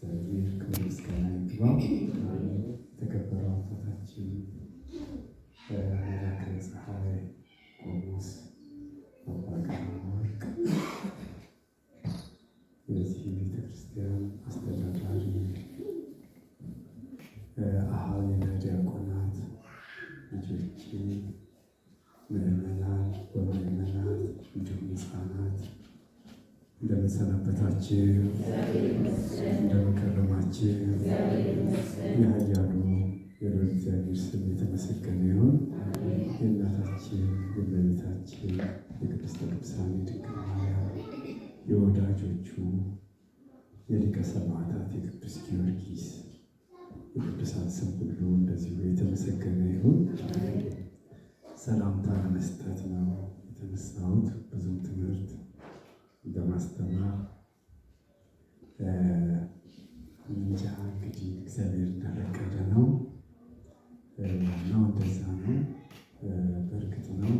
እግዚአብሔር ክብር ምስጋና ይግባው። የተከበረው አባታችን መላከ ፀሐይ ቆሞስ አባ ቀለመወርቅ የዚህ ቤተክርስቲያን አስተዳዳሪ፣ አኀዊነ ዲያቆናት፣ ልጆቼ፣ ምዕመናን ወምዕመናት እንዲሁም ሕፃናት እንደምን ሰነበታችሁ? እንደምን ከረማችሁ? የኃያሉ የልዑል እግዚአብሔር ስም የተመሰገነ ይሁን። የእናታችን የእመቤታችን የቅድስተ ቅዱሳን የድንግል ማርያም የወዳጆቹ የሊቀ ሰማዕታት የቅዱስ ጊዮርጊስ የቅዱሳን ስም ሁሉ እንደዚሁ የተመሰገነ ይሁን። ሰላምታ ለመስጠት ነው የተነሳሁት። ብዙም ትምህርት እንደማስተማር እንጃ እንግዲህ እግዚአብሔር እንደፈቀደ ነው። ዋናው እንደዛ ነው። በእርግጥ ነው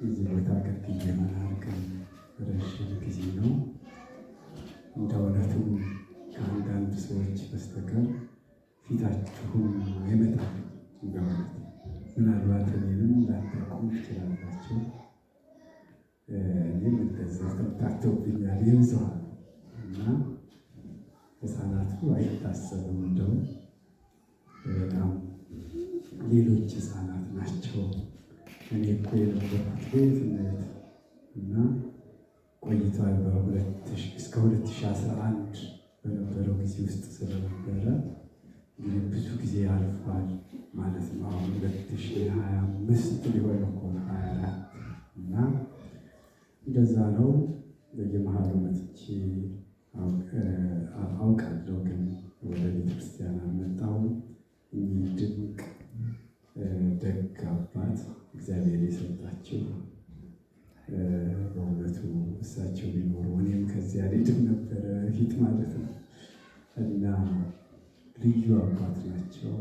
እዚህ ቦታ አገልግዬ መናርቅም ረዥም ጊዜ ነው። እንደ እውነቱም ከአንዳንድ ሰዎች በስተቀር ፊታችሁም አይመጣም። እንደ እውነት ምናልባት እኔንም ላታውቁ ትችላላችሁ። እኔም እንደዛ ተምታተውብኛል ይብዛል እና ህፃናቱ አይታሰብም። እንደውም በጣም ሌሎች ህፃናት ናቸው። እኔ እኮ የነበርኩት ቤት እና እና ቆይቷል። እስከ 2011 በነበረው ጊዜ ውስጥ ስለነበረ እንግዲህ ብዙ ጊዜ አልፏል ማለት ነው። አሁን 2025 ሊሆን እኮ ነው፣ 24 እና እንደዛ ነው። በየመሃሉ መጥቼ አውቃለሁ፣ ግን ወደ ቤተክርስቲያን አልመጣሁም። እኚህ ድንቅ ደግ አባት እግዚአብሔር የሰጣቸው በእውነቱ እሳቸው ቢኖሩ እኔም ከዚያ አልሄድም ነበረ ፊት ማለት ነው። እና ልዩ አባት ናቸው።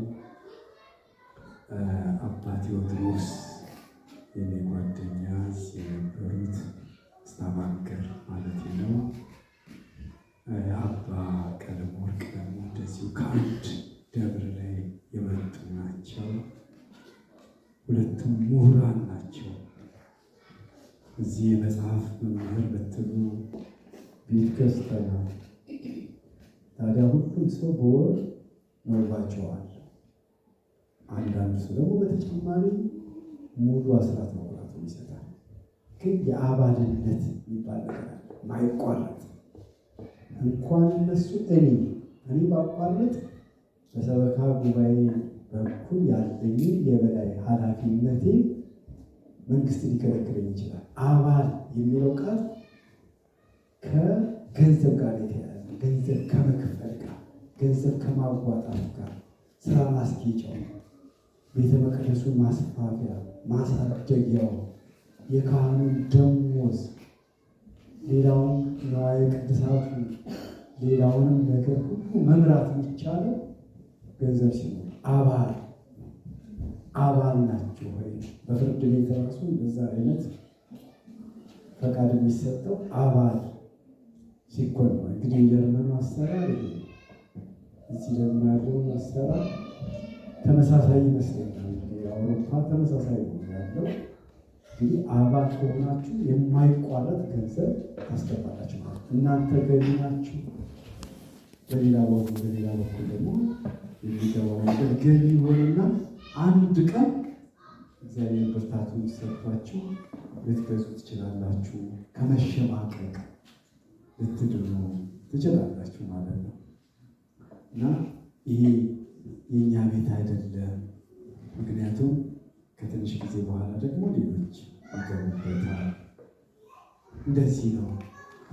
አባ ቴዎድሮስ የኔ ጓደኛ የነበሩት ስታቫንገር ማለት ነው። አባ ቀለመወርቅ ደግሞ እንደዚሁ ከአንድ ደብር ላይ የመጡ ናቸው። ሁለቱም ምሁራን ናቸው። እዚህ የመጽሐፍ መምህር ብትሉ ቤት ገዝተናል። ታዲያ ሁሉም ሰው በወር መዋጮዋል። አንዳንዱ ሰው ደግሞ በተጨማሪ ሙሉ አስራት በኩራቱን ይሰጣል። ግን የአባልነት የሚባል ነገር አለ፣ ማይቋረጥ። እንኳን እነሱ እኔ ባቋረጥ በሰበካ ጉባኤ በኩል ያለኝን የበላይ ኃላፊነቴ መንግስት ሊከለክለኝ ይችላል። አባል የሚለው ቃል ከገንዘብ ጋር የተያያዘ፣ ገንዘብ ከመክፈል ጋር፣ ገንዘብ ከማዋጣት ጋር፣ ስራ ማስጌጫው፣ ቤተ መቅደሱ ማስፋፊያ ማሳደጊያው፣ የካህኑን ደሞዝ፣ ሌላውን ንዋየ ቅድሳቱ፣ ሌላውንም ነገር ሁሉ መምራት የሚቻለው ገንዘብ ሲኖር አባል አባል ናቸው ወይ? በፍርድ ቤት ራሱ እንደዛ አይነት ፈቃድ የሚሰጠው አባል ሲኮን ነው። እንግዲህ የጀርመኑ አሰራር ይሄ ነው። እዚህ ደግሞ ያለውን አሰራር ተመሳሳይ ይመስለኛል። እንግዲህ የአውሮፓ ተመሳሳይ ነው ያለው። እንግዲህ አባል ከሆናችሁ የማይቋረጥ ገንዘብ ታስገባላችሁ ማለት ነው። እናንተ ገቢ ናችሁ። በሌላ በኩል ደግሞ የሚገባው ነገር ገቢ ይሆንና አንድ ቀን እግዚአብሔር ብርታቱን ሰጥቷችሁ ልትገዙ ትችላላችሁ። ከመሸማቀቅ ልትድኑ ትችላላችሁ ማለት ነው። እና ይሄ የእኛ ቤት አይደለም። ምክንያቱም ከትንሽ ጊዜ በኋላ ደግሞ ሌሎች ይገቡበታል። እንደዚህ ነው።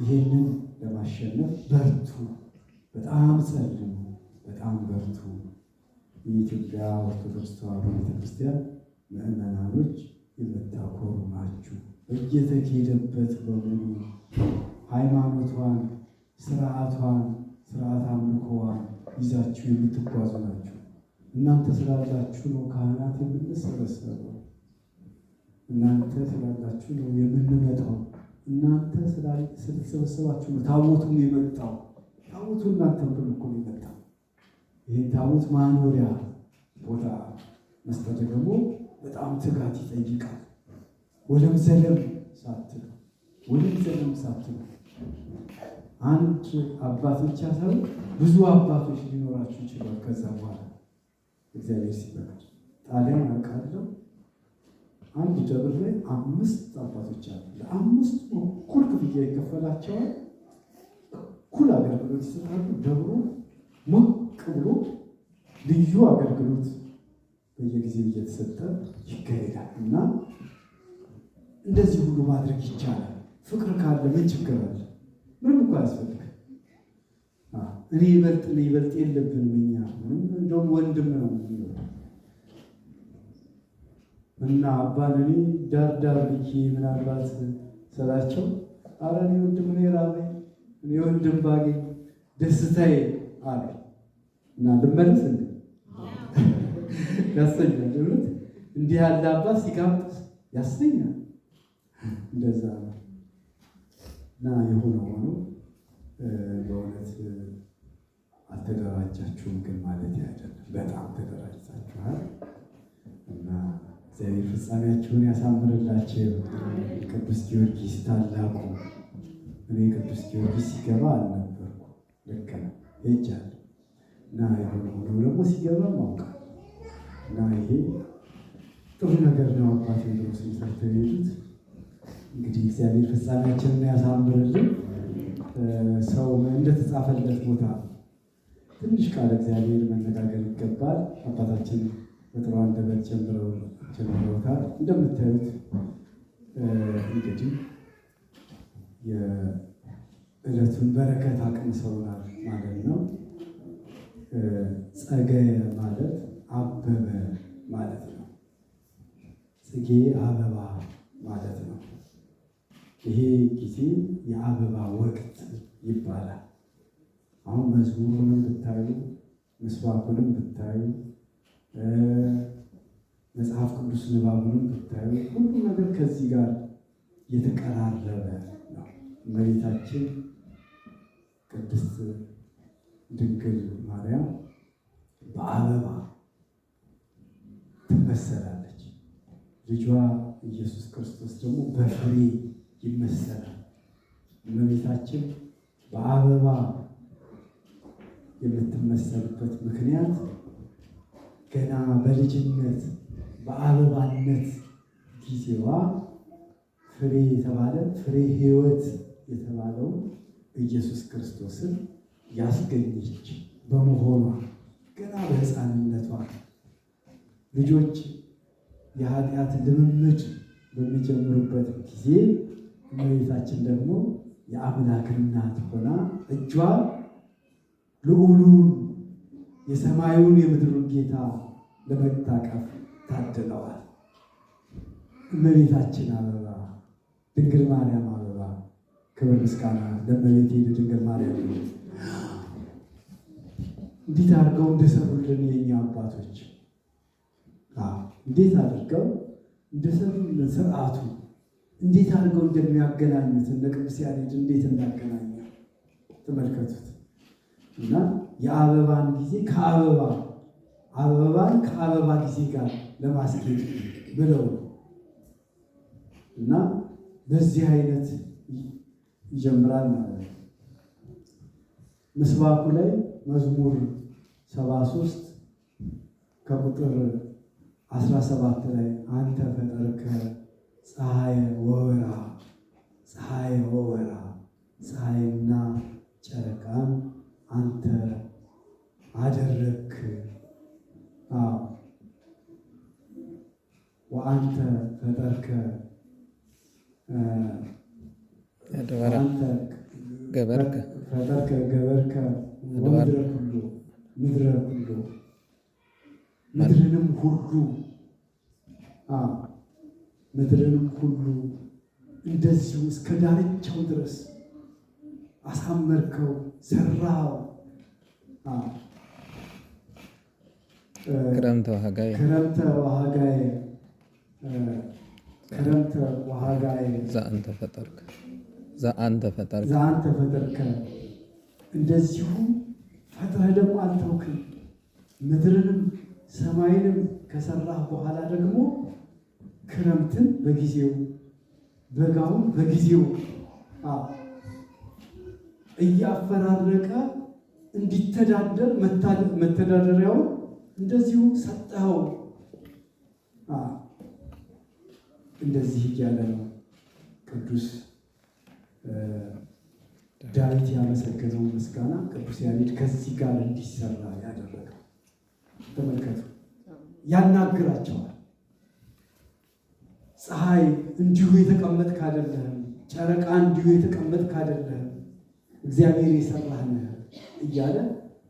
ይሄንን ለማሸነፍ በርቱ፣ በጣም ጸልዩ፣ በጣም በርቱ። የኢትዮጵያ ኦርቶዶክስ ተዋሕዶ ቤተክርስቲያን ምዕመናኖች የምታኮሩ ናችሁ። በየተኬደበት በሙሉ ሃይማኖቷን፣ ስርዓቷን፣ ስርዓት አምልኮዋን ይዛችሁ የምትጓዙ ናችሁ። እናንተ ስላላችሁ ነው ካህናት የምንሰበሰበው። እናንተ ስላላችሁ ነው የምንመጣው። እናንተ ስለተሰበሰባችሁ ነው ታቦቱም የመጣው። ታቦቱ እናንተን ብሎ እኮ ነው የመጣው። ይህን ታቦት ማኖሪያ ቦታ መስጠት ደግሞ በጣም ትጋት ይጠይቃል። ወለም ዘለም ሳትሉ ወለም ዘለም ሳትሉ አንድ አባት ብቻ ሳይሆን ብዙ አባቶች ሊኖራችሁ ይችላል። ከዛ በኋላ እግዚአብሔር ሲፈቅድ ጣሊያን አውቃለሁ አንድ ደብር ላይ 5 አባቶች አሉ። ለአምስቱ እኩል ክፍያ ይከፈላቸዋል። እኩል አገልግሎት ይሰጣሉ። ደብሩ ሞቅ ብሎ ልዩ አገልግሎት በየጊዜው እየተሰጠ ይካሄዳል። እና እንደዚህ ሁሉ ማድረግ ይቻላል። ፍቅር ካለ ምን ችግር አለ? ምንም እኮ አያስፈልግም። እኔ ይበልጥ እኔ ይበልጥ የለብንም እኛ ምንም፣ እንደውም ወንድም ነው የሚለው እና አባን እኔ ዳር ዳር ብዬ ምናልባት ስላቸው ኧረ እኔ ወንድም እኔ ራበኝ እኔ ወንድም ባገኝ ደስታዬ አሉ። እና ልመለስ እንዴ ያሰኛል። እውነት እንዲህ ያለ አባት ሲጋብዝ ያሰኛል። እንደዛ ነው። እና የሆነ ሆኖ በእውነት አልተደራጃችሁም ግን ማለት አይደለም። በጣም ተደራጅታችኋል። እና እግዚአብሔር ፍጻሜያችሁን ያሳምርላችሁ። ቅዱስ ጊዮርጊስ ታላቁ፣ እኔ ቅዱስ ጊዮርጊስ ሲገባ አልነበርኩም። ልክ ነው ሄጃለሁ። እና የሆነ ሆኖ ደግሞ ሲገባ ማውቃለሁ። እና ይሄ ጥሩ ነገር ነው። አባ ቴዎድሮስ ሰርተው የሄዱት እንግዲህ እግዚአብሔር ፍጻሜያችንን ያሳምርልን። ሰው እንደተጻፈለት ቦታ ትንሽ ቃል እግዚአብሔር መነጋገር ይገባል። አባታችን በጥሩ አንደበት ጀምረውታል። እንደምታዩት እንግዲህ የዕለቱን በረከት አቅምሰውናል ማለት ነው። ጸገየ ማለት አበበ ማለት ነው። ጽጌ አበባ ማለት ነው። ይሄ ጊዜ የአበባ ወቅት ይባላል። አሁን መዝሙሩንም ብታዩ ምስባኩንም ብታዩ መጽሐፍ ቅዱስ ንባቡንም ብታዩ ሁሉ ነገር ከዚህ ጋር የተቀራረበ ነው። እመቤታችን ቅድስት ድንግል ማርያም በአበባ ትመሰላለች። ልጇ ኢየሱስ ክርስቶስ ደግሞ በፍሬ ይመሰላል። እመቤታችን በአበባ የምትመሰልበት ምክንያት ገና በልጅነት በአበባነት ጊዜዋ ፍሬ የተባለ ፍሬ ሕይወት የተባለው ኢየሱስ ክርስቶስን ያስገኘች በመሆኗ ገና በሕፃንነቷ ልጆች የኃጢአት ልምምድ በሚጀምሩበት ጊዜ እመቤታችን ደግሞ የአምላክ እናት ሆና እጇ ልዑሉን የሰማዩን የምድሩን ጌታ ለመታቀፍ ታድለዋል። እመቤታችን አበባ ድንግል ማርያም አበባ፣ ክብር ምስጋና ለእመቤቴ ለድንግል ማርያም ይሁን። እንዴት አድርገው እንደሰሩልን የኛ አባቶች፣ እንዴት አድርገው እንደሰሩልን ስርዓቱ እንዴት አድርገው እንደሚያገናኙት እነ ቅዱስ ያሬድ እንዴት እንዳገናኘው ተመልከቱት። እና የአበባን ጊዜ ከአበባ አበባን ከአበባ ጊዜ ጋር ለማስኬድ ብለው እና በዚህ አይነት ይጀምራል ማለት ነው። ምስባኩ ላይ መዝሙር 73 ከቁጥር 17 ላይ አንተ ፈጠርከ ፀሐየ ወወርሃ፣ ፀሐየ ወወርሃ፣ ፀሐይና ጨረቃን አንተ አደረክ። አዎ ወአንተ ፈጠርከ ወአንተ ገበርከ ፈጠርከ ገበርከ ወምድረ ኩሉ፣ ምድረ ኩሉ፣ ምድርንም ሁሉ፣ አዎ ምድርንም ሁሉ እንደዚሁ እስከ ዳርቻው ድረስ አሳመርከው፣ ሰራው። አዎ ክረምተ ወሐጋይ፣ ክረምተ ወሐጋይ፣ ክረምተ ወሐጋይ ዘአንተ ፈጠርከ፣ ዘአንተ ፈጠርከ፣ ዘአንተ ፈጠርከ፣ እንደዚሁ ፈጥረህ ደግሞ አልተውክም። ምድርንም ሰማይንም ከሰራህ በኋላ ደግሞ ክረምትን በጊዜው በጋውን በጊዜው እያፈራረቀ እንዲተዳደር መተዳደሪያውን እንደዚሁ ሰጠኸው። እንደዚህ እያለ ነው ቅዱስ ዳዊት ያመሰገነው ምስጋና ቅዱስ ያሬድ ከዚህ ጋር እንዲሰራ ያደረገው። ተመልከቱ፣ ያናግራቸዋል። ፀሐይ እንዲሁ የተቀመጥክ አይደለህም፣ ጨረቃ እንዲሁ የተቀመጥክ አይደለህም፣ እግዚአብሔር የሰራህ ነህ እያለ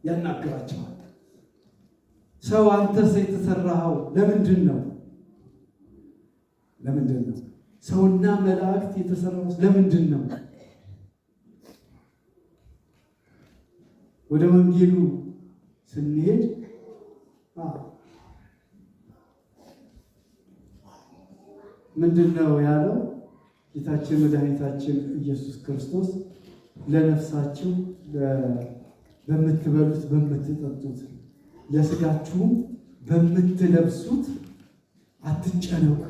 ያናግራቸዋል። ሰው አንተስ የተሰራኸው ለምንድን ነው? ለምንድን ነው? ሰውና መላእክት የተሰራው ለምንድን ነው? ወደ ወንጌሉ ስንሄድ ምንድን ነው ያለው? ጌታችን መድኃኒታችን ኢየሱስ ክርስቶስ ለነፍሳችሁ በምትበሉት በምትጠጡት፣ ለስጋችሁም በምትለብሱት አትጨነቁ።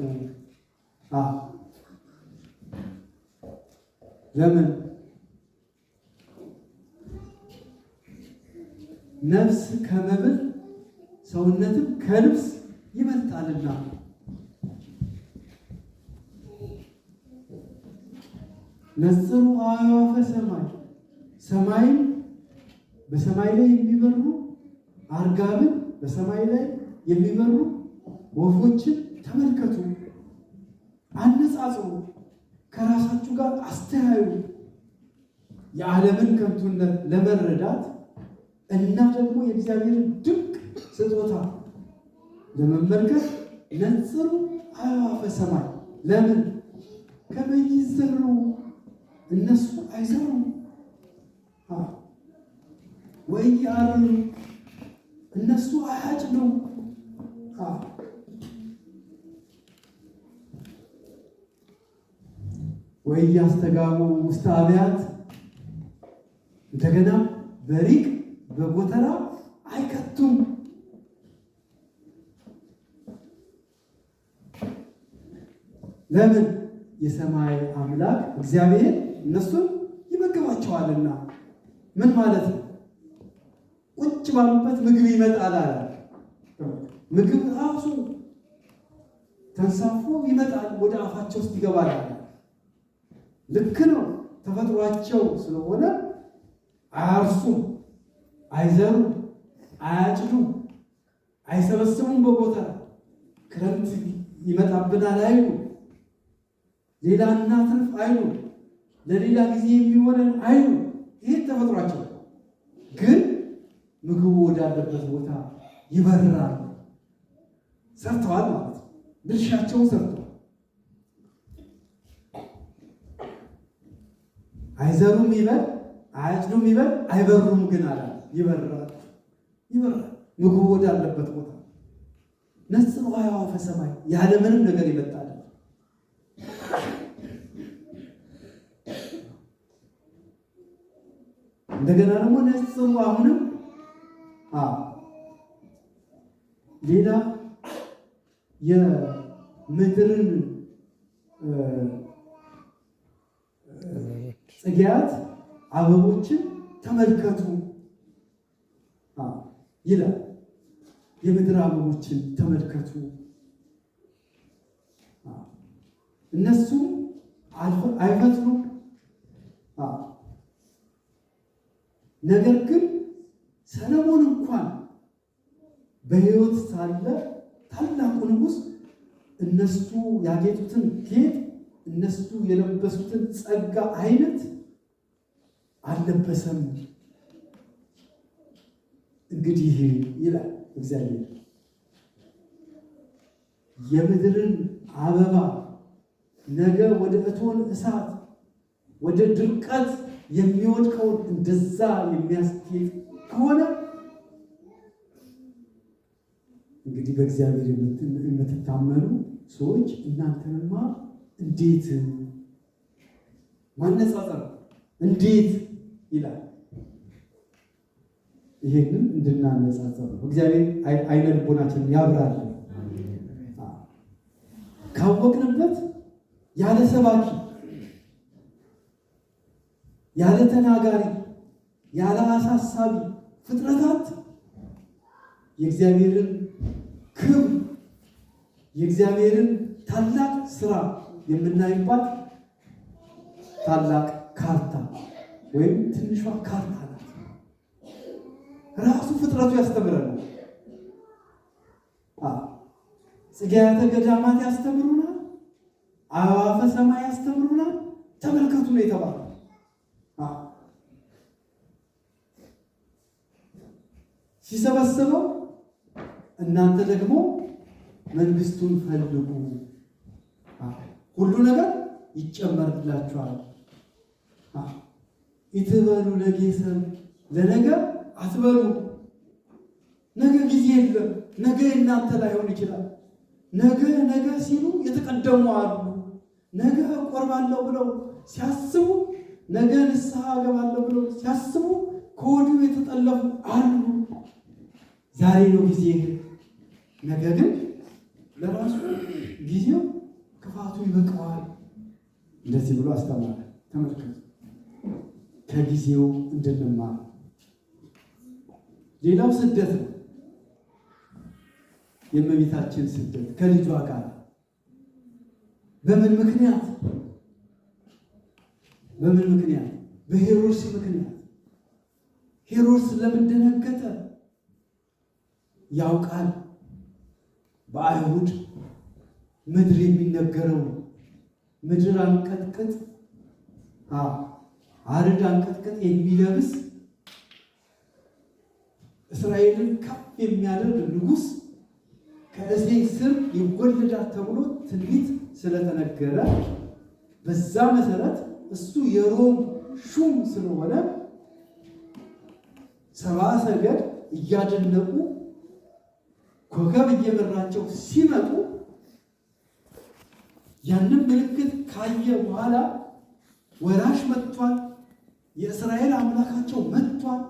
ለምን? ነፍስ ከመብል ሰውነትም ከልብስ ይበልጣልና። ነጽሩ አዕዋፈ ሰማይ፣ ሰማይን በሰማይ ላይ የሚበሩ አርጋብን በሰማይ ላይ የሚበሩ ወፎችን ተመልከቱ፣ አነጻጽሩ፣ ከራሳችሁ ጋር አስተያዩ። የዓለምን ከንቱነት ለመረዳት እና ደግሞ የእግዚአብሔርን ድንቅ ስጦታ ለመመልከት ነጽሩ አዕዋፈ ሰማይ። ለምን? ከመ ይዘሩ፣ እነሱ አይዘሩም፣ ወኢያዕርሩ፣ እነሱ አያጭዱም። ወኢያስተጋቡ ውስተ አብያት፣ እንደገና በሪቅ በጎተራ አይከቱም። ለምን? የሰማይ አምላክ እግዚአብሔር እነሱን ይመግባቸዋልና። ምን ማለት ነው? ቁጭ ባሉበት ምግብ ይመጣል አለ። ምግብ ራሱ ተንሳፎ ይመጣል፣ ወደ አፋቸው ውስጥ ይገባል አለ። ልክ ነው። ተፈጥሯቸው ስለሆነ አያርሱም፣ አይዘሩም፣ አያጭዱም፣ አይሰበስቡም በጎተራ። ክረምት ይመጣብናል አይሉ፣ ሌላ እናትርፍ አይሉ፣ ለሌላ ጊዜ የሚሆነን አይሉ። ይህ ተፈጥሯቸው ግን ምግቡ ወዳለበት ቦታ ይበራሉ። ሰርተዋል ማለት ነው። ድርሻቸውን ሰርተዋል። አይዘሩም ይበል አያጭዱም ይበል አይበሩም ግን አለ። ይበራል፣ ይበራል ምግቡ ወዳለበት ቦታ። ነጽሩ አዕዋፈ ሰማይ፣ ያለ ምንም ነገር ይመጣል። እንደገና ደግሞ ነጽሩ አሁንም ሌላ የምድርን ጽጌያት አበቦችን ተመልከቱ ይላል። የምድር አበቦችን ተመልከቱ፣ እነሱም አይፈትሉም፣ ነገር ግን ሰለሞን እንኳን በሕይወት ሳለ ታላቁ ንጉሥ እነሱ ያጌጡትን ጌጥ እነሱ የለበሱትን ጸጋ አይነት አልለበሰም። እንግዲህ ይላል እግዚአብሔር የምድርን አበባ ነገ ወደ እቶን እሳት ወደ ድርቀት የሚወድቀውን እንደዛ የሚያስጌጥ ከሆነ እንግዲህ በእግዚአብሔር የምትታመኑ ሰዎች እናንተንማ እንዴት ማነጻጸር እንዴት ይላል። ይሄንን እንድናነጻጸር ነው። እግዚአብሔር አይነ ልቦናችንን ያብራል። ካወቅንበት ያለ ሰባኪ፣ ያለ ተናጋሪ፣ ያለ አሳሳቢ ፍጥረታት የእግዚአብሔርን ክብር የእግዚአብሔርን ታላቅ ስራ የምናይባት ታላቅ ካርታ ወይም ትንሿ ካርታ ናት። ራሱ ፍጥረቱ ያስተምረናል። ጽጌያተ ገዳማት ያስተምሩናል። አዕዋፈ ሰማይ ያስተምሩናል። ተመልከቱ ነው የተባለው። ሲሰበስበው እናንተ ደግሞ መንግስቱን ፈልጉ፣ ሁሉ ነገር ይጨመርላችኋል። ኢትበሉ ለጌሰም፣ ለነገ አትበሉ። ነገ ጊዜ የለም። ነገ የእናንተ ላይሆን ይችላል። ነገ ነገ ሲሉ የተቀደሙ አሉ። ነገ እቆርባለሁ ብለው ሲያስቡ፣ ነገ ንስሐ እገባለሁ ብለው ሲያስቡ ከወዲሁ የተጠለፉ አሉ። ዛሬ ነው ጊዜ። ነገ ግን ለራሱ ጊዜው ክፋቱ ይበቃዋል። እንደዚህ ብሎ አስተማረ። ተመልከቱ፣ ከጊዜው እንድንማር። ሌላው ስደት ነው። የእመቤታችን ስደት ከልጇ ጋር በምን ምክንያት? በምን ምክንያት? በሄሮድስ ምክንያት። ሄሮድስ ለምን ደነገጠ? ያውቃል። በአይሁድ ምድር የሚነገረው ምድር አንቀጥቅጥ አርድ አንቀጥቅጥ የሚለብስ እስራኤልን ከፍ የሚያደርግ ንጉሥ ከእሴይ ስር ይወለዳል ተብሎ ትንቢት ስለተነገረ በዛ መሰረት እሱ የሮም ሹም ስለሆነ ሰብአ ሰገል እያደነቁ ኮከብ እየመራቸው ሲመጡ ያንን ምልክት ካየ በኋላ ወራሽ መጥቷል፣ የእስራኤል አምላካቸው መጥቷል፣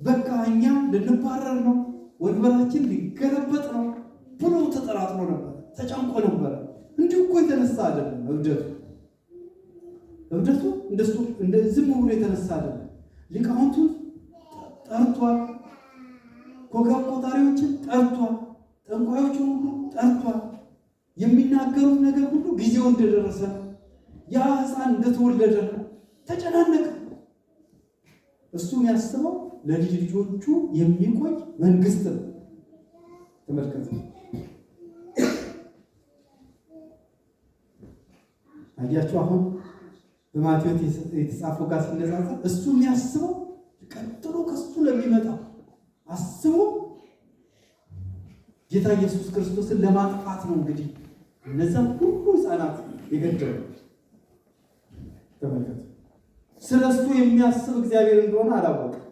በቃ እኛ ልንባረር ነው፣ ወንበራችን ሊገለበጥ ነው ብሎ ተጠራጥሮ ነበር፣ ተጨንቆ ነበረ። እንዲሁ እኮ የተነሳ አይደለም እብደቱ። እብደቱ እንደሱ እንደ ዝም ብሎ የተነሳ አይደለም። ሊቃውንቱን ጠርቷል፣ ኮከብ ቆጣሪዎችን ጠርቷል፣ ጠንቋዮችን ሁሉ ጠርቷል። የሚናገሩት ነገር ሁሉ ጊዜው እንደደረሰ ያ ሕፃን እንደተወለደ ነው። ተጨናነቀ። እሱ የሚያስበው ለልጅ ልጆቹ የሚቆይ መንግስት ነው። ተመልከቱ፣ አያችሁ። አሁን በማቴዎስ የተጻፈው ጋር ሲነጻጸር እሱ የሚያስበው ቀጥሎ ከሱ ለሚመጣው አስቦ ጌታ ኢየሱስ ክርስቶስን ለማጥፋት ነው። እንግዲህ እነዛ ሁሉ ሕፃናት የገደሉ ተመልከቱ። ስለ እሱ የሚያስብ እግዚአብሔር እንደሆነ አላወቅም።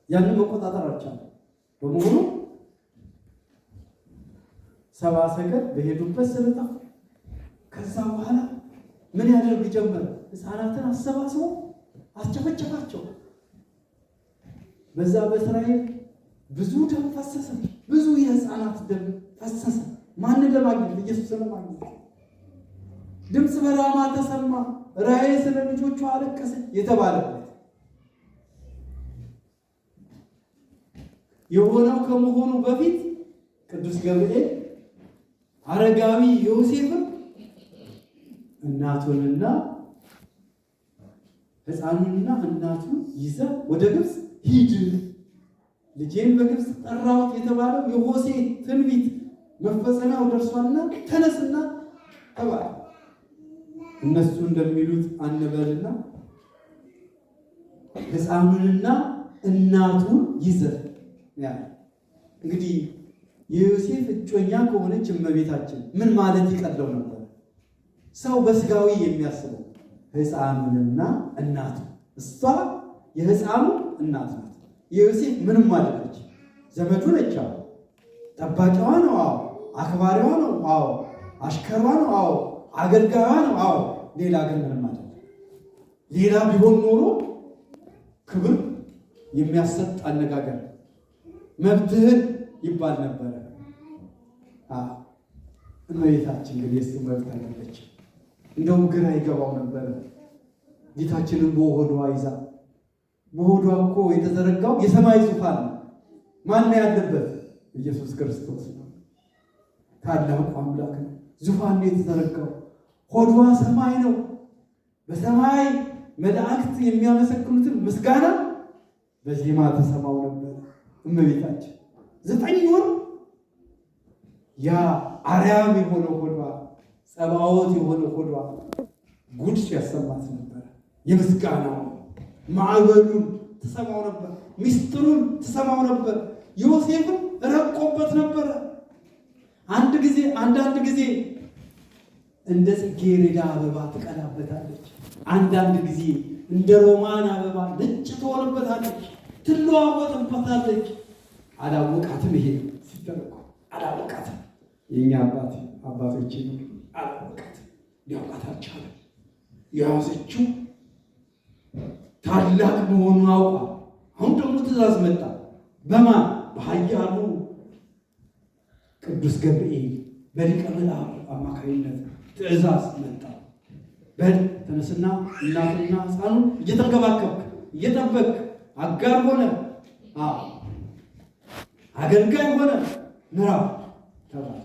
ያንን መቆጣጠር አልቻለም። በመሆኑ ሰብአ ሰገል በሄዱበት ስለጠፉ ከዛ በኋላ ምን ያደርግ ጀመረ? ሕፃናትን አሰባስቦ አስጨፈጨፋቸው። በዛ በእስራኤል ብዙ ደም ፈሰሰ። ብዙ የሕፃናት ደም ፈሰሰ። ማንን ለማግኘት? ኢየሱስን ለማግኘት። ድምፅ በራማ ተሰማ፣ ራሔል ስለ ልጆቿ አለቀሰች የተባለበት የሆነው ከመሆኑ በፊት ቅዱስ ገብርኤል አረጋዊ ዮሴፍን እናቱንና ሕፃኑንና እናቱን ይዘህ ወደ ግብፅ ሂድ፣ ልጄን በግብፅ ጠራሁት የተባለው የሆሴ ትንቢት መፈጸሚያው ደርሷልና ተነስና ተባለ። እነሱ እንደሚሉት አንበልና ሕፃኑንና እናቱን ይዘህ ያ እንግዲህ የዮሴፍ እጮኛ ከሆነች እመቤታችን ምን ማለት ይቀለው ነበር? ሰው በስጋዊ የሚያስበው ሕፃኑንና እናቱ፣ እሷ የሕፃኑ እናት ናት። የዮሴፍ ምንም አይደለች። ዘመዱ ነች፣ አዎ። ጠባቂዋ ነው፣ አዎ። አክባሪዋ ነው፣ አዎ። አሽከሯ ነው፣ አዎ። አገልጋዩዋ ነው፣ አዎ። ሌላ ግን ምንም አይደለም። ሌላ ቢሆን ኖሮ ክብር የሚያሰጥ አነጋገር መብትህን ይባል ነበረ። እመቤታችን ግን የእሱ መብት አይደለች። እንደውም ግራ ይገባው ነበረ። ጌታችንን በሆዷ ይዛ፣ በሆዷ እኮ የተዘረጋው የሰማይ ዙፋን ነው። ማን ያለበት? ኢየሱስ ክርስቶስ ነው። ታላቁ አምላክ ነው። ዙፋን ነው የተዘረጋው። ሆዷ ሰማይ ነው። በሰማይ መላእክት የሚያመሰግኑትን ምስጋና በዜማ ተሰማው ነበር። እመቤታችን 9 ወር ያ አርያም የሆነ ሆዷ፣ ጸባዖት የሆነ ሆዷ ጉድ ሲያሰማት ነበረ። የምስጋናው ማዕበሉን ትሰማው ነበር። ሚስጥሩን ትሰማው ነበር። ዮሴፍም ረቆበት ነበረ። አንድ ጊዜ አንዳንድ ጊዜ እንደ ጽጌረዳ አበባ ትቀላበታለች። አንዳንድ ጊዜ እንደ ሮማን አበባ ነጭ ትሆንበታለች፣ ትለዋወጥበታለች። አላወቃትም። ይሄ ሲተረጎም አላወቃትም። የእኛ አባቶች አላወቃትም፣ ሊያውቃት አልቻለም። የያዘችው ታላቅ መሆኑን አውቋ አሁን ደግሞ ትእዛዝ መጣ። በማን? በኃያሉ ቅዱስ ገብርኤል በሊቀ መላእክት አማካኝነት ትእዛዝ መጣ። በል ተነስና እናቱና ሕፃኑን እየተንከባከብክ እየጠበቅክ አጋር ሆነ አገልጋይ ሆነ ምራው ተባለ።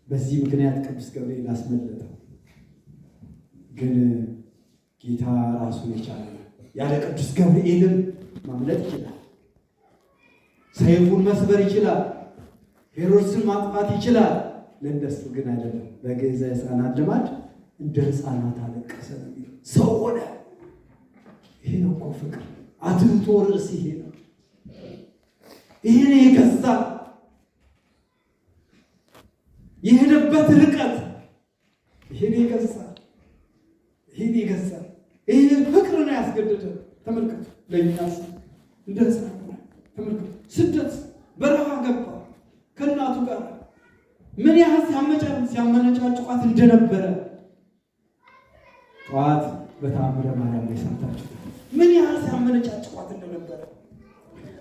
በዚህ ምክንያት ቅዱስ ገብርኤል አስመለጠው። ግን ጌታ ራሱን የቻለ ነው። ያለ ቅዱስ ገብርኤልም ማምለጥ ይችላል። ሰይፉን መስበር ይችላል። ሄሮድስን ማጥፋት ይችላል። ለእንደሱ ግን አይደለም። በግዕዘ ሕፃናት ልማድ እንደ ሕፃናት አለቀሰ ነው የሚለው። ሰው ሆነ። ይሄ ነው እኮ ፍቅር። አትንቶ ርእስ ይሄ ነው። ይሄ ነው የገዛ የሄደበት ርቀት። ይሄ ነው የገዛ፣ ይሄ ነው የገዛ። ይሄ ፍቅር ነው ያስገደደ። ተመልከቱ፣ ለእኛስ እንደ ሕፃን ሆነ። ተመልከቱ፣ ስደት በረሃ ገባ ከእናቱ ጋር ምን ያህል ሲያመነጫጭቋት እንደነበረ ጠዋት በተአምረ ማርያም ላይ ሰምታችሁታል። ምን ያህል ሲያመነጫጭቋት እንደነበረ፣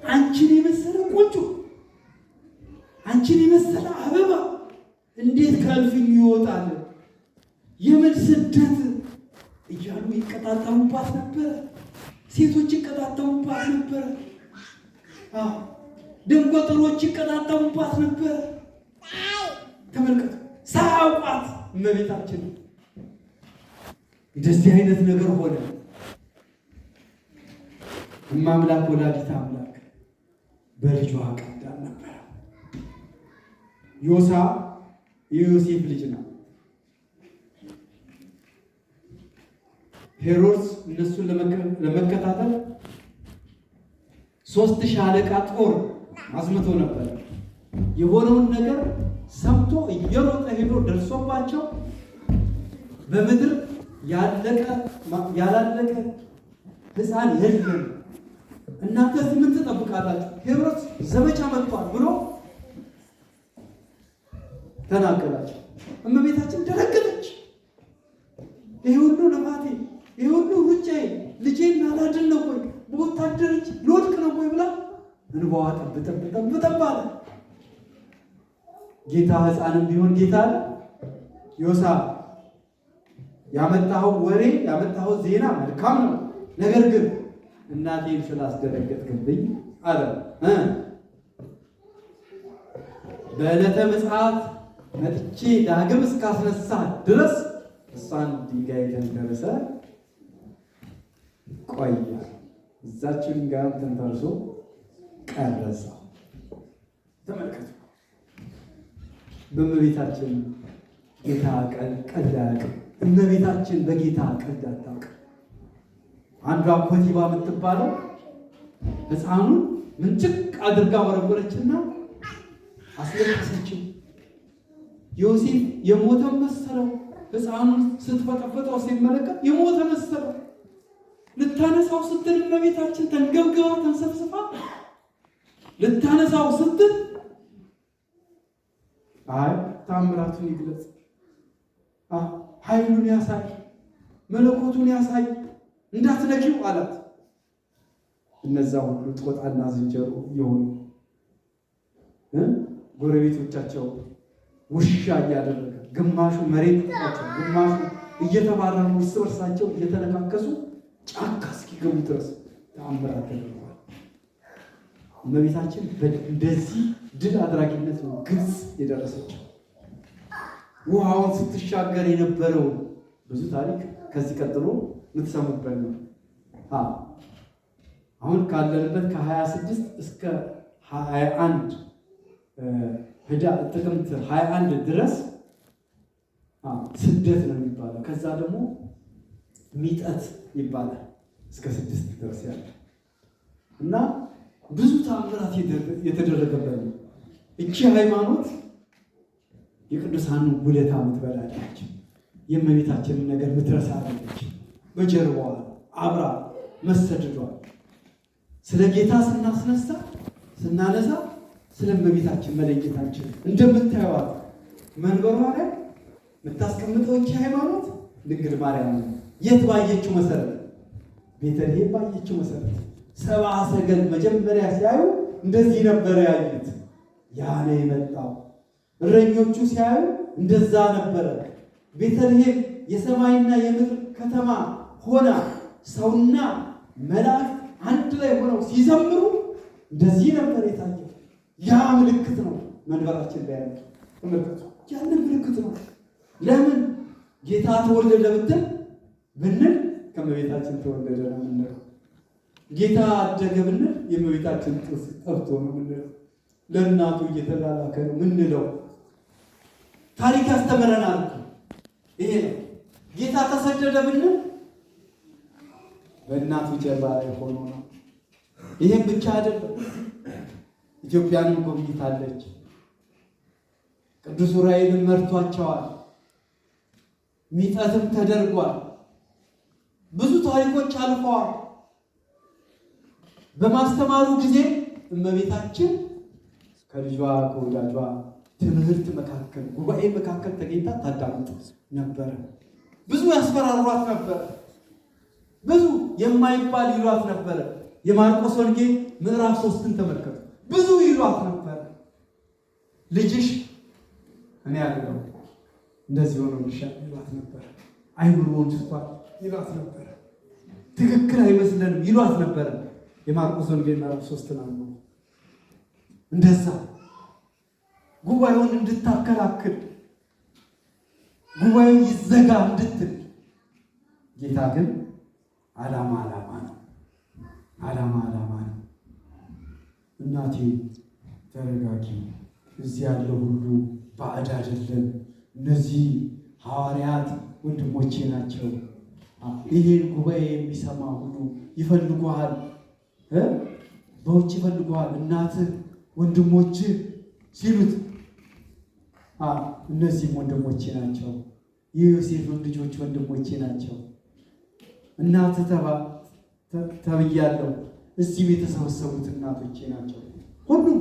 አንቺን የመሰለ ቆንጆ፣ አንቺን የመሰለ አበባ እንዴት ከእልፍኙ ይወጣል? የምን ስደት እያሉ ይቀጣጠሙባት ነበረ። ሴቶች ይቀጣጠሙባት ነበረ። ደንቆጥሮች ይቀጣጠሙባት ነበረ። ተመልከቱ፣ ሳያውቋት እመቤታችን እንደዚህ አይነት ነገር ሆነ። እማምላክ ወላዲተ አምላክ በልጇ ቀዳም ነበረ። ዮሳ የዮሴፍ ልጅ ነው። ሄሮድስ እነሱን ለመከታተል 3000 አለቃ ጦር አዝምቶ ነበር። የሆነውን ነገር ሰምቶ እየሮጠ ሄዶ ደርሶባቸው በምድር ያላለቀ ሕፃን የለም፣ እናንተ እዚህ ምን ትጠብቃላችሁ? ሄሮድስ ዘመቻ መጥቷል ብሎ ተናገራቸው። እመቤታችን ደነገጠች። ይሄ ሁሉ ልፋቴ፣ ይሄ ሁሉ ሩጫዬ ልጄን ላላድን ነው ወይ? በወታደር እጅ ልወድቅ ነው ወይ ብላ እንባዋ ጠብ ጠብ ጠብ ጠብ አለ። ጌታ ሕፃንም ቢሆን ጌታ አለ። ዮሳ፣ ያመጣኸው ወሬ ያመጣኸው ዜና መልካም ነው፣ ነገር ግን እናቴን ስላስደነገጥክብኝ አለ፣ በዕለተ ምጽአት መጥቼ ዳግም እስካስነሳ ድረስ እሷን ድንጋይ ተንተርሰ ቆየ። እዛችው ድንጋይም ተንተርሶ ቀረጸ። ተመልከቱ። በእመቤታችን ጌታ ቀልድ አያውቅም። እመቤታችን በጌታ ቀልድ አታውቅም። አንዷ ኮቲባ የምትባለው ሕፃኑን ምንጭቅ አድርጋ ወረወረችና አስለቀሰችው። ዮሴፍ የሞተ መሰለው። ሕፃኑን ስትፈጠፈጠው ሲመለከት የሞተ መሰለው። ልታነሳው ስትል እመቤታችን ተንገብግባ ተንሰፍስፋ ልታነሳው ስትል አይ ታምራቱን ይግለጽ፣ ኃይሉን ያሳይ፣ መለኮቱን ያሳይ፣ እንዳትነኪው አላት። እነዛ ሁሉ ጦጣና ዝንጀሮ የሆኑ ጎረቤቶቻቸው ውሻ እያደረገ ግማሹ መሬት ጣቸው፣ ግማሹ እየተባረሩ እርስ በርሳቸው እየተነካከሱ ጫካ እስኪገቡ ድረስ ተአምራት ተደርጓል። እመቤታችን እንደዚህ ድል አድራጊነት ነው ግብፅ የደረሰችው። ውሃውን ስትሻገር የነበረው ብዙ ታሪክ ከዚህ ቀጥሎ የምትሰሙበት ነው። አሁን ካለንበት ከ26 እስከ 21 ጥቅምት 21 ድረስ ስደት ነው የሚባለው። ከዛ ደግሞ ሚጠት ይባላል እስከ 6 ድረስ ያለ እና ብዙ ተአምራት የተደረገበት ነው። እቺ ሃይማኖት የቅዱሳንን ውለታ ምትበላለች፣ የእመቤታችንን ነገር ምትረሳ አለች። በጀርባዋ አብራ መሰደዷል። ስለ ጌታ ስናስነሳ ስናነሳ ስለ እመቤታችን መለየት አንችልም። እንደምታዩዋት መንበሯ ላይ የምታስቀምጠው እቺ ሃይማኖት ድንግል ማርያም ነው። የት ባየችው መሰረት? ቤተልሔም ባየችው መሰረት። ሰብአ ሰገል መጀመሪያ ሲያዩ እንደዚህ ነበረ ያዩት። ያ ነው የመጣው። እረኞቹ ሲያዩ እንደዛ ነበረ። ቤተልሔም የሰማይና የምድር ከተማ ሆና ሰውና መላእክት አንድ ላይ ሆነው ሲዘምሩ እንደዚህ ነበር የታየው። ያ ምልክት ነው መንበራችን ላይ ያለው። ተመልከቱ፣ ያንን ምልክት ነው። ለምን ጌታ ተወለደ ብትል ብንል ከእመቤታችን ተወለደ ነው የምንለው። ጌታ አደገ ብንል የእመቤታችን ጥርስ ጠፍቶ ነው የምንለው። ለእናቱ እየተላላከ ነው ምንለው። ታሪክ ያስተምረናል እኮ ይሄ ነው። ጌታ ተሰደደ ብንል በእናቱ ጀርባ ላይ ሆኖ ነው። ይህም ብቻ አይደለም፣ ኢትዮጵያንም ጎብኝታለች። ቅዱስ ዑራኤልን መርቷቸዋል። ሚጠትም ተደርጓል። ብዙ ታሪኮች አልፈዋል። በማስተማሩ ጊዜ እመቤታችን ከልጇ ከወዳጇ ትምህርት መካከል ጉባኤ መካከል ተገኝታ ታዳምጥ ነበረ። ብዙ ያስፈራሯት ነበረ። ብዙ የማይባል ይሏት ነበረ። የማርቆስ ወንጌል ምዕራፍ 3ን ተመልከቱ። ብዙ ይሏት ነበረ። ልጅሽ እኔ ያለው እንደዚህ ሆኖልሻል ይሏት ነበረ። አይምሮውን ስቷል ይሏት ነበረ። ትክክል አይመስለንም ይሏት ነበረ። የማርቆስ ወንጌል ምዕራፍ 3 ነው። እንደዛ ጉባኤውን እንድታከላክል ጉባኤው ይዘጋ እንድትል፣ ጌታ ግን ዓላማ ዓላማ ነው። ዓላማ ዓላማ ነው። እናቴ ተረጋጊ፣ እዚህ ያለው ሁሉ ባዕድ አይደለም። እነዚህ ሐዋርያት ወንድሞቼ ናቸው። ይሄን ጉባኤ የሚሰማ ሁሉ ይፈልጉሃል፣ በውጭ ይፈልጉሃል፣ እናትህ ወንድሞችህ ሲሉት እነዚህም ወንድሞቼ ናቸው፣ የዮሴፍም ልጆች ወንድሞቼ ናቸው። እናትህ ተብያለሁ፣ እዚህም የተሰበሰቡት እናቶቼ ናቸው። ሁሉም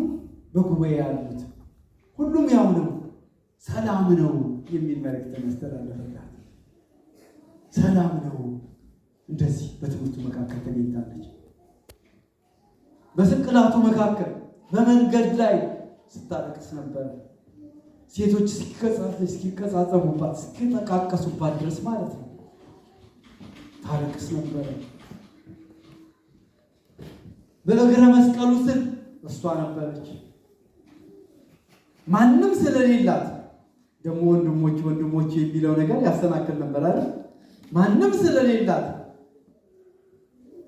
በጉባኤ ያሉት ሁሉም ያው ነው፣ ሰላም ነው የሚል መልእክት ያስተላለፈላት። ሰላም ነው። እንደዚህ በትምህርቱ መካከል ተገኝታለች። በስቅላቱ መካከል በመንገድ ላይ ስታለቅስ ነበር። ሴቶች እስኪቀጻጸሙባት እስኪጠቃቀሱባት ድረስ ማለት ነው ታለቅስ ነበረ። በእግረ መስቀሉ ስር እሷ ነበረች። ማንም ስለሌላት ደግሞ ወንድሞች ወንድሞች የሚለው ነገር ያሰናክል ነበር አይደል? ማንም ስለሌላት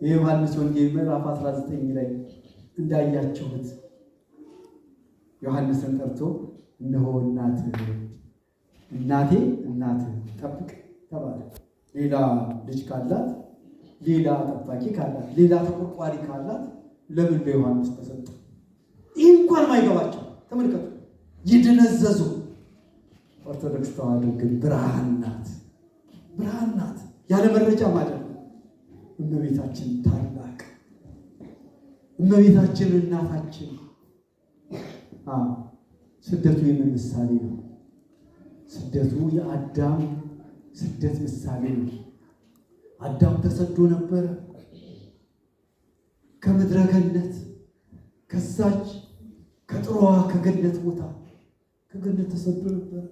የዮሐንስ ወንጌል ምዕራፍ 19 ላይ እንዳያችሁት ዮሐንስን ጠርቶ እነሆ እናትህ፣ እናቴ እናትህ ጠብቅ ተባለ። ሌላ ልጅ ካላት፣ ሌላ ጠባቂ ካላት፣ ሌላ ተቆርቋሪ ካላት ለምን ለዮሐንስ ተሰጠ? ይህ እንኳን ማይገባቸው ተመልከቱ፣ ይደነዘዙ። ኦርቶዶክስ ተዋሕዶ ግን ብርሃን ናት፣ ብርሃን ናት። ያለ መረጃ ማለት ነው። እመቤታችን ታላቅ እመቤታችን እናታችን። ስደቱ የምን ምሳሌ ነው? ስደቱ የአዳም ስደት ምሳሌ ነው። አዳም ተሰዶ ነበረ። ከምድረ ገነት ከዛች ከጥሮዋ ከገነት ቦታ ከገነት ተሰዶ ነበር።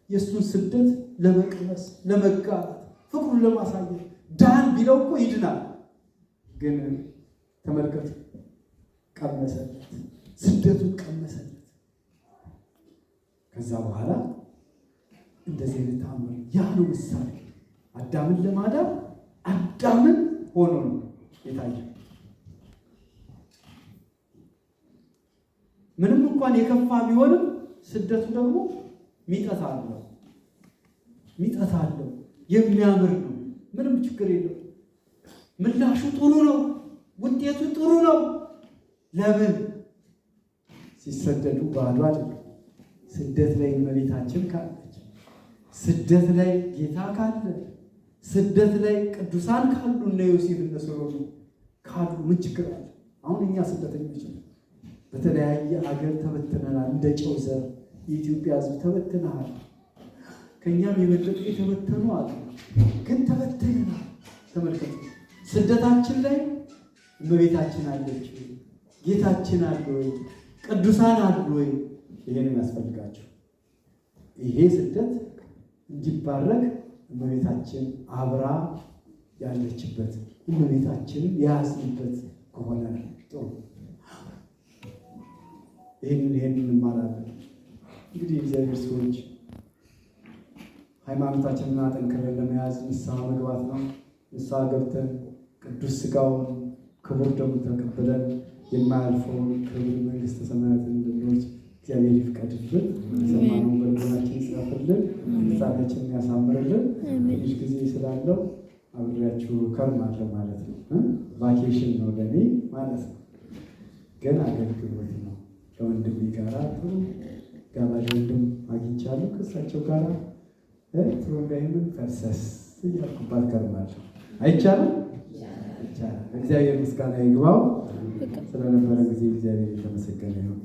የእሱን ስደት ለመቅመስ፣ ለመጋራት፣ ፍቅሩን ለማሳየት ዳን ቢለው እኮ ይድናል። ግን ተመልከቱ፣ ቀመሰለት፣ ስደቱን ቀመሰለት። ከዛ በኋላ እንደዚህ አይነት ተአምር ያ ነው ምሳሌ። አዳምን ለማዳን አዳምን ሆኖ ነው የታየው። ምንም እንኳን የከፋ ቢሆንም ስደቱ ደግሞ ሚጠት አለው፣ ሚጠት አለው። የሚያምር ነው። ምንም ችግር የለው። ምላሹ ጥሩ ነው። ውጤቱ ጥሩ ነው። ለምን ሲሰደዱ ባዶ አይደለም። ስደት ላይ እመቤታችን ካለች፣ ስደት ላይ ጌታ ካለ፣ ስደት ላይ ቅዱሳን ካሉ፣ እነ ዮሴፍ እነ ሰሎሜ ካሉ ምን ችግር አለ? አሁን እኛ ስደተኞች ነን። በተለያየ ሀገር ተበትነናል። እንደ ጨው ዘር የኢትዮጵያ ሕዝብ ተበትነሃል። ከእኛም የበለጡ የተበተኑ አሉ፣ ግን ተበትነናል። ተመልከቱ፣ ስደታችን ላይ እመቤታችን አለች ወይ? ጌታችን አለ ወይ? ቅዱሳን አሉ ወይ? ይሄን የሚያስፈልጋቸው ይሄ ስደት እንዲባረክ እመቤታችን አብራ ያለችበት እመቤታችንን የያዝንበት ከሆነ ጥሩ። ይህንን እንማራለን። እንግዲህ የእግዚአብሔር ሰዎች ሃይማኖታችንን አጠንክረን ለመያዝ ንስሐ መግባት ነው። ንስሐ ገብተን ቅዱስ ሥጋውን ክቡር ደሙን ተቀብለን የማያልፈውን ክብር መንግሥተ ሰማያትን እንድንወርስ እግዚአብሔር ይፍቀድልን። የሰማነውን በልቦናችን ይጻፍልን፣ ፍጻሜያችንን ያሳምርልን። ትንሽ ጊዜ ስላለው አብሬያችሁ ከርማለሁ ማለት ነው። Vacation ነው ለእኔ ማለት ነው፣ ግን አገልግሎት ነው። ከወንድሜ ጋራ ጥሩ ጋባዥ ወንድም አግኝቻለሁ። ከእሳቸው ጋራ ትሮንዳይምን ፈሰስ እያልኩባት ከርማለሁ። አይቻልም? ይቻላል። እግዚአብሔር ምስጋና ይግባው። ስለነበረ ጊዜ እግዚአብሔር የተመሰገነ ይሁን።